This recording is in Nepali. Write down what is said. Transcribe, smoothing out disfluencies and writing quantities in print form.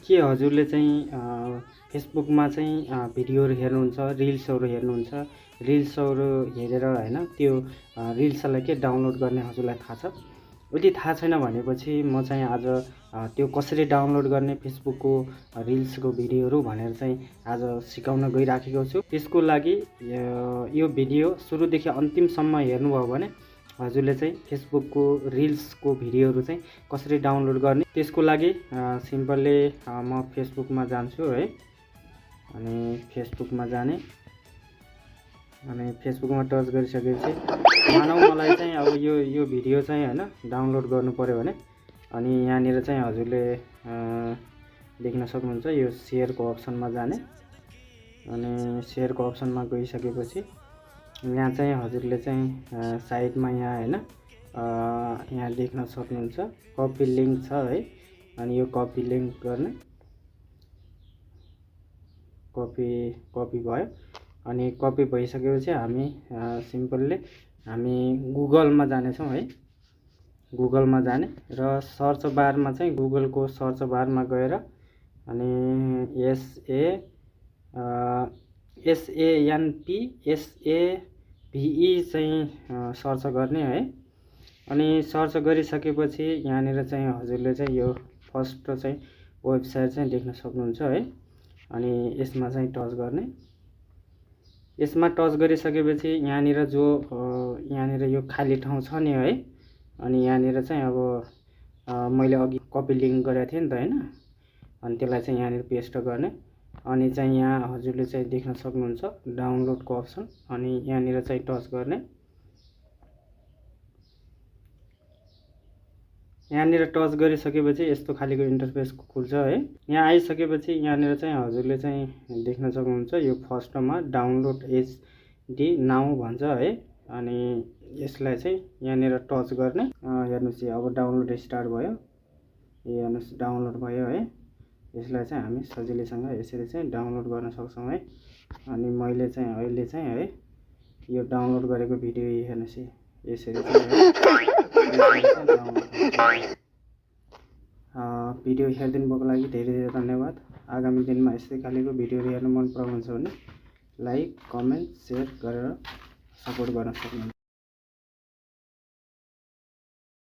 के हजुरले चाहिँ फेसबुकमा चाहिँ भिडियोहरू हेर्नुहुन्छ, रिल्सहरू हेर्नुहुन्छ, रिल्सहरू हेरेर हैन त्यो रिल्सलाई के डाउनलोड गर्ने हजुरलाई थाहा छ? यदि थाहा छैन भनेपछि म चाहिँ आज त्यो कसरी डाउनलोड गर्ने फेसबुकको रिल्सको भिडियोहरू भनेर चाहिँ आज सिकाउन गइराखेको छु। त्यसको लागि यो भिडियो सुरुदेखि अन्तिमसम्म हेर्नुभयो भने हजुरले चाहिँ फेसबुकको रिल्सको भिडियोहरू चाहिँ कसरी डाउनलोड गर्ने त्यसको लागि सिम्पली म फेसबुकमा जान्छु है। अनि फेसबुकमा जाने अनि फेसबुकमा टच गरिसकेपछि मानौ मलाई चाहिँ अब यो भिडियो चाहिँ हैन डाउनलोड गर्नु पर्यो भने अनि यहाँनिर चाहिँ हजुरले देख्न सक्नुहुन्छ यो शेयरको अप्सनमा जाने अनि शेयरको अप्सनमा गइसकेपछि यहाँ चाहिँ हजुरले चाहिँ साइडमा यहाँ हैन यहाँ देख्न सक्नुहुन्छ कपी लिंक छ है। अनि यो कपी लिंक गर्ने कपी भयो अनि कपी भइसकेपछि हामी सिम्पलली हामी गुगलमा जानेछौँ है। गुगलमा जाने र सर्च बारमा चाहिँ गुगलको सर्च बारमा गएर अनि SANPSAVE चाहिँ सर्च गर्ने है। अनि सर्च गरिसकेपछि यहाँनिर चाहिँ हजुरले चाहिँ यो फर्स्ट चाहिँ वेबसाइट चाहिँ देख्न सक्नुहुन्छ है। अनि यसमा चाहिँ टच गर्ने। यसमा टच गरिसकेपछि यहाँनिर जो यहाँनिर यो खाली ठाउँ छ नि है। अनि यहाँनिर चाहिँ अब मैले अघि कपी लिंक गरेको थिएँ नि त हैन। अनि त्यसलाई चाहिँ यहाँनिर पेस्ट गर्ने अनि चाहिँ यहाँ हजुरले चाहिँ देख्न सक्नुहुन्छ डाउनलोडको अप्सन अनि यहाँनिर चाहिँ टच गर्ने। यहाँनिर टच गरिसकेपछि यस्तो खालीको इन्टरफेस खुल्छ है। यहाँ आइसकेपछि यहाँनिर चाहिँ हजुरले चाहिँ देख्न सक्नुहुन्छ यो फर्स्टमा डाउनलोड एचडी नाउ भन्छ है। अनि यसलाई चाहिँ यहाँनिर टच गर्ने। हेर्नुस् अब डाउनलोड स्टार्ट भयो। यो हेर्नुस् डाउनलोड भयो है। यसलाई चाहिँ हामी सजिलैसँग यसरी चाहिँ डाउनलोड गर्न सक्छौँ है। अनि मैले चाहिँ अहिले चाहिँ है यो डाउनलोड गरेको भिडियो हेर्नुस् यसरी चाहिँ भिडियो हेरिदिनु भएको लागि धेरै धेरै धन्यवाद। आगामी दिनमा यस्तै खालीको भिडियोहरू हेर्न मन पराउनुहुन्छ भने लाइक कमेन्ट शेयर गरेर सपोर्ट गर्न सक्नुहुन्छ।